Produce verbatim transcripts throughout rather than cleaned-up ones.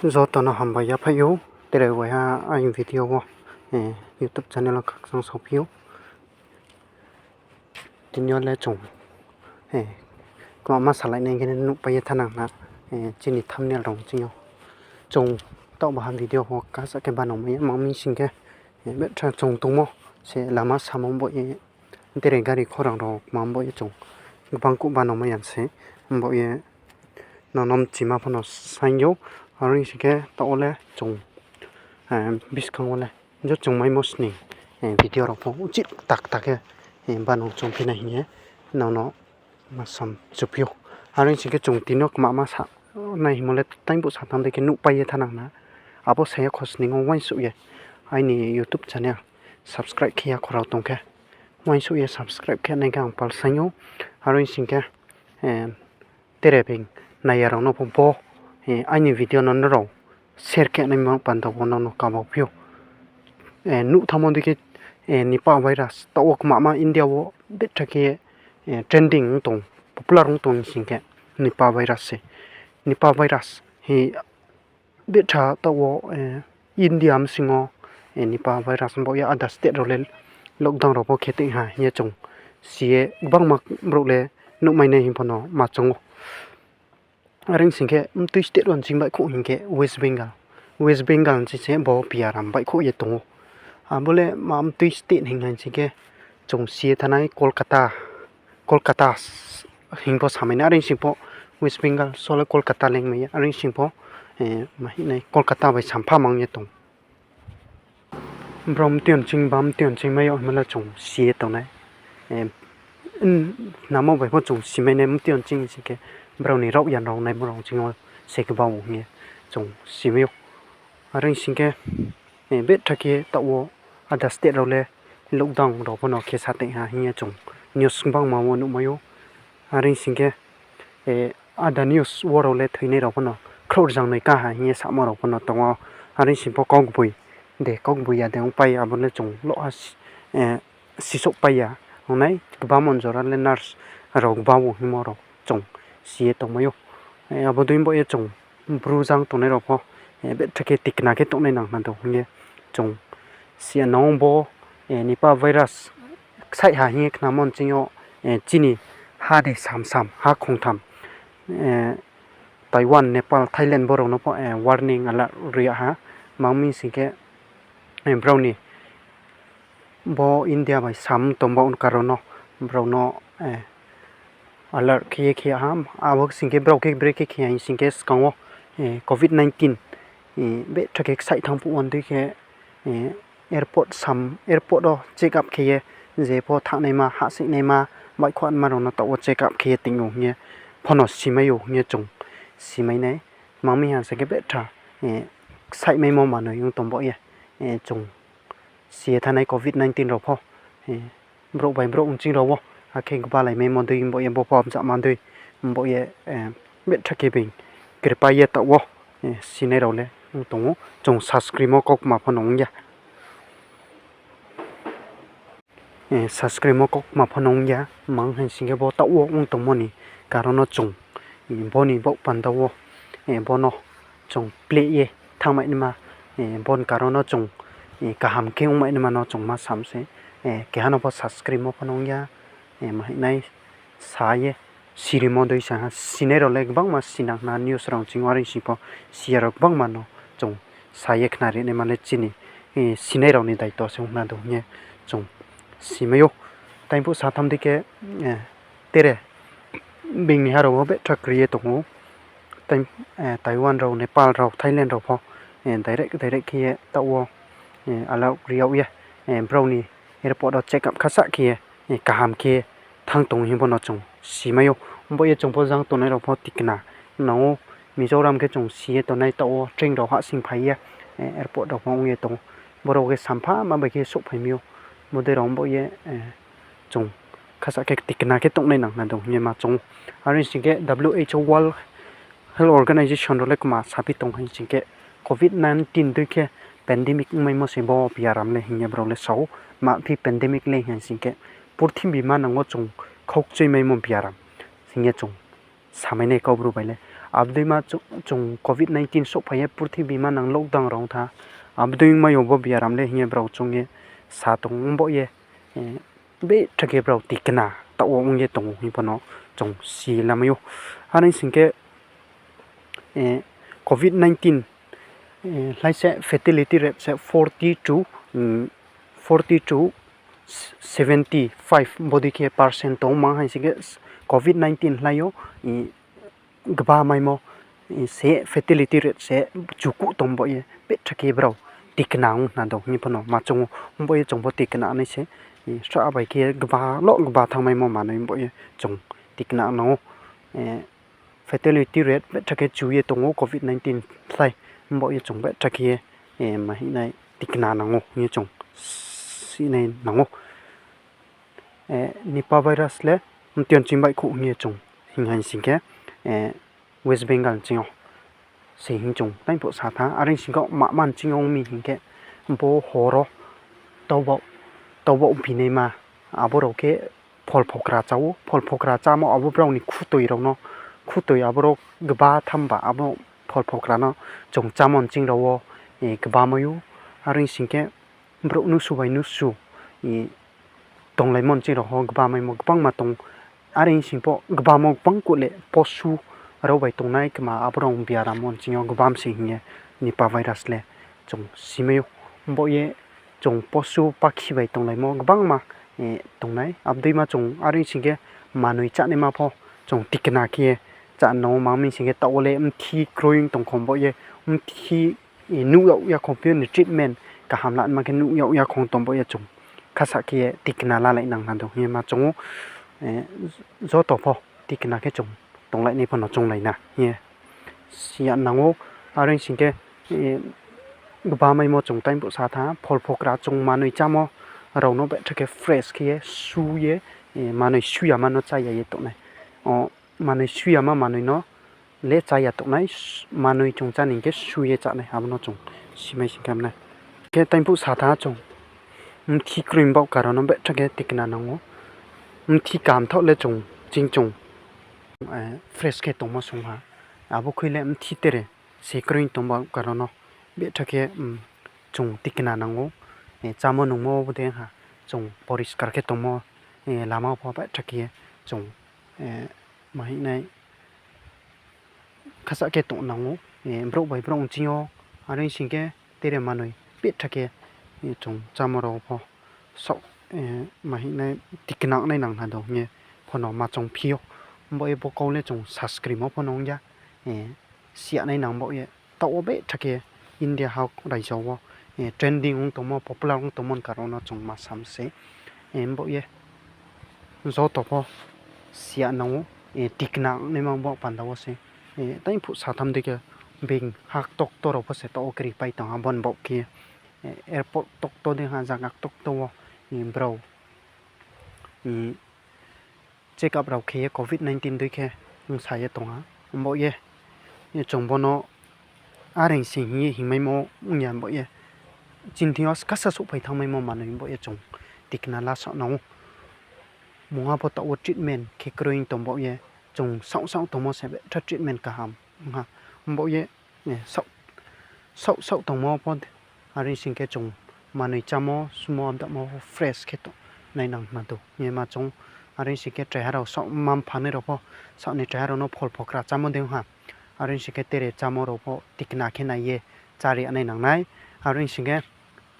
Joto no hambai yaphaih ou, tere waiha aini video wo, eh, YouTube channel wo khakchang saophi ou. Tini yo le chung, eh, kma ma salai nai khe nuhpai ye thanang na, eh, chini thumbnail rao ching yo. Chung taoh baha video wo kasa khe banao mai ya, ma mi sing khe, eh, betha chung tongmo se lama samo bo ye, tere gari khorang rao kma bo ye chung gbang kuh banao mai ya se, bo ye nono mchima pho no saing ou, are sing khe taoh wo le chung, eh, buskang wo le je chung maimo sning, eh, video rao pho uchih kta kta khe, eh, banao chung phi nai hing ye nono ma sam chuphi ou. Are sing khe chung tini yo kma ma sa nai hingmo le tangbu satham dei khe nuhpai ye thanang na. Abo sa ya kho sning wo uaingsouh ye aini YouTube channel subscribe khe ya kho rao tong khe, uaingsouh ye subscribe khe nai khe ang pal saing ou. Are sing khe, eh, tere being nai ya rao no pho bo, eh, aini video no nrao share khe nai ma panda wo nono kaba phi ou. Eh, nuh thanngmo dei khe, eh, Nipah virus taoh wo kma ma India wo betha khe, eh, trending ong tong, popular ong tong sing khe Nipah virus se. Nipah virus hi betha taoh wo, eh, India bsing wo, eh, Nipah virus baoh ye ada state rao le lockdown rao pho khe tong ha hing ye chung si ye gbangma brouh le nuhmai nai hing pho no ma choung ou. Are sing khe mtui state wo nching baihkhouh hing khe West Bengal. West Bengal nching se bo biaram baihkhouh ye tong ou. Abo le ma mtui state hing hai sing khe chung si ye thanai Kolkata, Kolkata hing pho samai nai, are sing pho West Bengal so le Kolkata lengmai ya, are sing pho, eh, ma hing nai Kolkata bai sampha mang ye tong. Brao mtui yo nching ba mtui yo nching mai yag hingmo le chung si ye tongnai. Eh, namo bai pho chung simai nai mtui yo nching sing khe brao ni raohya rao naimo rao nching yo se kba ou hing ye chung simai ou. Are sing khe, eh, betha khe taoh wo ada state rao le lockdown rao pho no khe sa tong ha hing ye chung news gbangma wo nuhmai ou. Are sing khe, eh, ada news wo rao le thoinai rao pho no khrouh rzangnoi ka ha hing ye samo rao pho no tong ou. Are sing pho kaugboing de, kaugboing ya de ongpai abo le chung loh ha si-, eh, sisouhpai ya. Ongnai gbamo jora le nurse rao gbamo hingmo rao chung si ye tongmai ou. Eh, abo dei baoh ye chung Bru jang tongnai rao pho, eh, betha khe tikna khe tongnai nang hna do hing ye chung si ya nang ou bo, eh, Nipah virus ksaih ha hing ye khnamo nching yo, eh, chini ha de samsam, ha khongtham, eh, Taiwan, Nepal, Thailand brao no pho, eh, warning alert ri yag ha. Mang mi sing khe, eh, brao ni bo India bai sam tong baoh ni karon no brao no, eh, alert khe ye khe yag ha. Abo sing khe brao khe bre khe khe ya hing sing khe skang wo, eh, covid nineteen, eh, betha khe ksaih thanng phuh wo dei khe, eh, airport sam, airport wo check up khe ye, je pho thanngnaima, hahsoingnaima, baihkhouhnaima rao no taoh wo check up khe ye tong ou hing ye pho no simai ou hing ye chung simai nai. Mang mi ha sing khe betha, eh, ksaihmaimo manoi ong tong baoh ye, eh, chung si ye thanai covid nineteen rao pho, eh, brouh bai brouh nching rao wo, akhe gbalaimaimo dei baoh ye bo pho hamjakma dei baoh ye, eh, betha khe being kripai ye taoh wo, eh, sinai rao le ong tong ou, chung subscribe mo kaukma pho no ong ya. Eh, subscribe mo kaukma pho no ong ya, mang hing sing khe bo taoh wo ong tongmo ni karon no chung, eh, bo ni baoh panda wo, eh, bo no chung pleh ye thanngmai naima, eh, bo ni karon no chung, eh, kaham khe ongmai naima no chung ma sam se, eh, keha no pho subscribe mo pho no ong ya, eh, ma hing nai sa ye, sirimo dei sa ha, sinai rao le gbangma sinang na news rao ching ou, are sing pho si ya rao gbangma no chung sa ye khnari naima le chini, eh, sinai rao ni daito se ong na do hing ye chung simai ou. Tei phuh satham dei khe, eh, tere being ni ha rao wo betha kri ye tong ou. Tei, eh, Taiwan rao, Nepal rao, Thailand rao pho, eh, direct, direct khe ye taoh wo, eh, alert ri yag ye, eh, brao ni airport wo check up khasah khe ye, eh, kaham khe thanng tong hing bo no chung simai ou. Baoh ye chung pho jang tongnai rao pho tikna nang ou, Mizoram khe chung si ye tongnai taoh wo train rao hahsoing phai ye, eh, airport rao pho ong ye tong ou. Brao khe sampha ma bai khe souhphai mi ou. Bodei rao baoh ye, eh, chung khasah khe tikna khe tongnai nang hna do hing ye ma choung ou. Are sing khe W H O, World Health Organization rao le kma saphi tong hing sing khe, covid nineteen dei khe pandemic ongmaimo se bo biaram le hing ye brao le sa ou, ma phi pandemic le hing sing khe, purthimbi manang wo chung khaukchuimaimo biaram hing ye chung samai nai Kaubru bai le. Abo deima chung, chung covid nineteen souhphai ye purthimbi manang lockdown rao tha. Abo dei ongmai yo bo biaram le hing ye brao choung ye sa tong ong baoh ye, betha khe brao tikna taoh wo ong ye tong ou hing pho no chung si lamai ou. Are sing khe, covid nineteen hlai se fatality rate se forty to, forty to seventy five bodei khe percent tong mang hai sing khe covid nineteen hlai yo gba maimo se fatality rate se chukuh tong baoh ye betha khe brao tikna ong khna dong hing pho no ma choung ou. Ong baoh ye chung pho tikna nai se, sra bai khe gba lo gba thanngmaimo manoi baoh ye chung tikna nang ou. Fatality rate betha khe chu ye tong ou covid nineteen hlai, ong baoh ye chung betha khe ye, ma hing nai tikna nang ou hing ye chung si nai nang ou. Nipah virus le mtion ching baihkhouh hing ye chung hing hai sing khe, West Bengal ching yo se hing chung taingphuh sa tha. Are sing khe ma man ching yo ong mi hing khe, bo hor wo taobaoh, taobaoh binaima, abo rao khe phol phokra chá ou, phol phokra chámo abo brao ni khutoi rao no, khutoi abo rao gba thanng ba abo phol phokra no chung chámo nching rao wo gba mai ou. Are sing khe brouh nusu bai nusu tonglaimo nching rao ho gba maimo gbangma tong. Are sing pho gbamo gbang kuh le posu rao bai tongnai kma abo rao biaram wo nching yo gbam se hing ye Nipah virus le chung si mai ou. Ong baoh ye chung posu pakhi bai tonglaimo gbangma tongnai. Abo deima chung are sing khe manoi chánaima pho chung tikna khe ye chá nang ou, ma mi sing khe taoh wo le mthi kroi tong kho, ong baoh ye mthi nuh yag ya kho, phi ni treatment kaham lama khe nuh yag ya kho tong baoh ye chung khasa khe ye tikna lalai nang khna dong hing ye ma choung ou. Joto pho tikna khe chung tonglai nai pho no chounglai na hing ye si ya nang ou. Are sing khe, gba maimo chung taingphuh sa tha, phol phokra chung manoi chámo rao no betha khe fresh khe ye su ye, manoi su yama no chá ya ye tongnai. Manoi su yama manoi no le chá ya tongnai, manoi chung chá ni hing khe su ye chá nai, abo no chung si mai sing khe nai. Khe taingphuh sa tha chung, mthi kroi baoh karo no betha khe tikna nang ou. Mthi kamthaoh le chung ching chung fresh khe tongmo sung ha. Abo khui le mthi tere se kroi tong baoh karo no betha khe chung tikna nang ou. Chámo nungmo bo dei ha, chung poriskar khe tongmo, lama pho betha khe ye chung, ma hing nai, khasa khe tong nang ou. Brouh bai brouh nching yo, are sing khe tere manoi betha khe chung chámo rao pho saoh, ma hing nai, tikna nai nang khna dong hing ye pho no ma choung phi ou. Ong baoh ye bo kau le chung subscribe mo pho no ong ya, si ya nai nang baoh ye. Taoh wo betha khe India ha raijo wo trending ong tongmo, popular ong tongmo ni karo no chung ma sam se. Ong baoh ye joto pho si ya nang ou, tikna naima bo panda wo se. Taingphuh satham dei khe being ha ktokto rao pho se taoh wo kri pai tong ha, bo ni baoh khe airport ktokto dei ha, zaga ktokto wo brao check up rao khe ye covid nineteen dei khe ongsa ye tong ha. Ong baoh ye chung bo no areng sing hing ye hingmaimo ong ya, ong baoh ye chini thing yo kasa souhphai thanngmaimo manoi, ong baoh ye chung tikna la saoh nang ou. Mungha pho taoh wo treatment khe kroi tong baoh ye chung saoh saoh tongmo se betha treatment kaham ong ha. Ong baoh ye saoh saoh tongmo pho, are sing khe chung manoi chámo, sumo, abdamo fresh khe tong nai nang khna dong hing ye ma choung. Are sing khe traiha rao saoh ma mphanai rao pho, saoh ni traiha rao no phol phokra chámo dei ong ha. Are sing khe tere chámo rao pho tikna khe nai ye chári ya nai nang nai. Are sing khe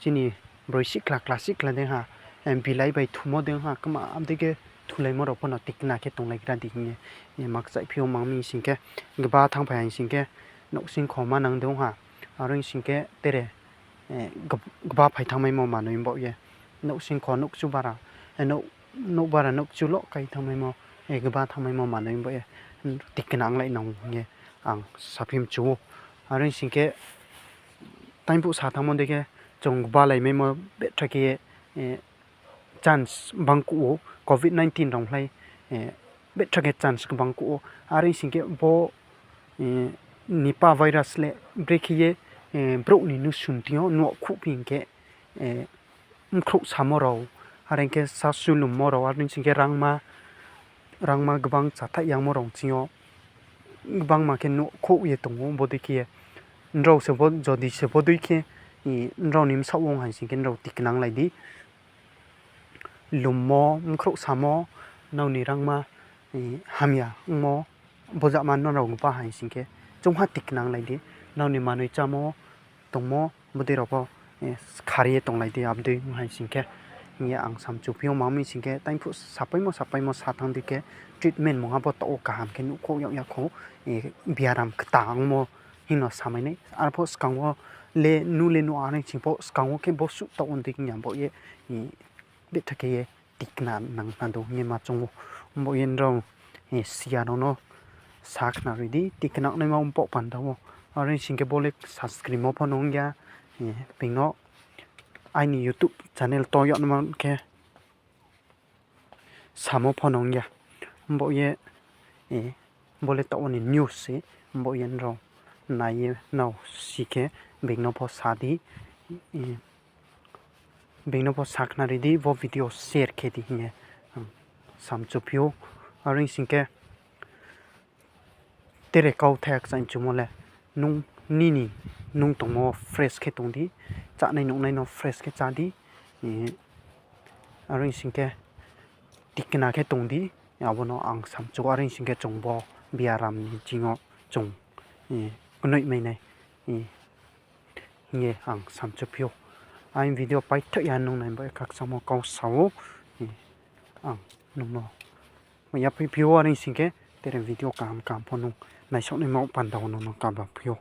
chini broi sihkhla, kla sihkhla dei ha, bilai bai thumo dei ha, kma dei khe thulaimo rao pho no tikna khe tonglaigra di hing ye ma kchaihphi ou. Ma mi sing khe gba thanngphai ha sing khe nouhsingkho manang dei ong ha. Are sing khe tere gba phai thanngmaimo manoi, ong baoh ye nouhsingkho, nouhkchu bara, nouh, nouh bara nouhkchu lo kai thanngmaimo, gba thanngmaimo manoi, ong baoh ye tikna onglai nang hing ye ang saphi mchu ou. Are sing khe taingphuh sa thanngmo dei khe chung gbalaimaimo betha khe ye chance bangkuh ou, covid nineteen rao hlai betha khe chance bangkuh ou. Are sing khe bo Nipah virus le brekhe ye brouh ni nusun thing yo nuhkhouhphi hing khe, mkhrouh samo rao, are ong khe sasu lummo rao, are sing khe rangma, rangma gbang chathaih yangmo rao thing yo gbangma khe nuhkhouh ye tong ou, bodei khe ye. Nrao se bo, jodi se bodei khe, nrao ni bsaoh ong hai sing khe nrao tiknang lai di. Lummo, bkhrouh samo, nrao ni rangma hamya ongmo, bojama nrao gba hai sing khe, choungha tiknang lai di. Nrao ni manoi chámo, tongmo, bodei rao pho khari ye tonglai di, abo dei ong hai sing khe. Hing ye ang samchuphi ou, ma mi sing khe, taiphuh sapaimo, sapaimo sa thanng di khe, treatment mungha pho taoh wo kaham khe nuhkhouh yag ya khou, biaram kta ongmo hing no samai nai. Arphuh skang wo le nu le nu are sing pho skang wo khe bo suh taoh ong di hing ya bo ye, betha khe ye tikna nang khna do hing ye ma choung ou. Bo ye nrao, siya rao no sakhnari di, tiknangnaima ong baoh panda wo. Are sing khe bo le subscribe mo pho nung ya, being no aini YouTube channel to yag naima khe samo pho nung ya. Bo ye, bo le taoh wo ni news se, bo ye nrao nai ye nrao si khe, being no pho sa di, being no pho sakhnari di, bo video share khe di hing ye ang samchuphi ou. Are sing khe, tere kauthai kchaih chumo le, nung nini, nung tongmo fresh khe tong di, chánai nuhnai no fresh khe chá di, are sing khe tikna khe tong di, abo no ang samchu. Are sing khe chung bo biaram ni ching yo chung knoih mai nai hing ye ang samchuphi ou. Aini video paithaoh ya nung nai bo khakchangmo kau sa ou, ang nung no yaphaiphi ou. Are sing khe tere video kaham kaham pho nung naisouh naima panda wo nung no kaba phi ou.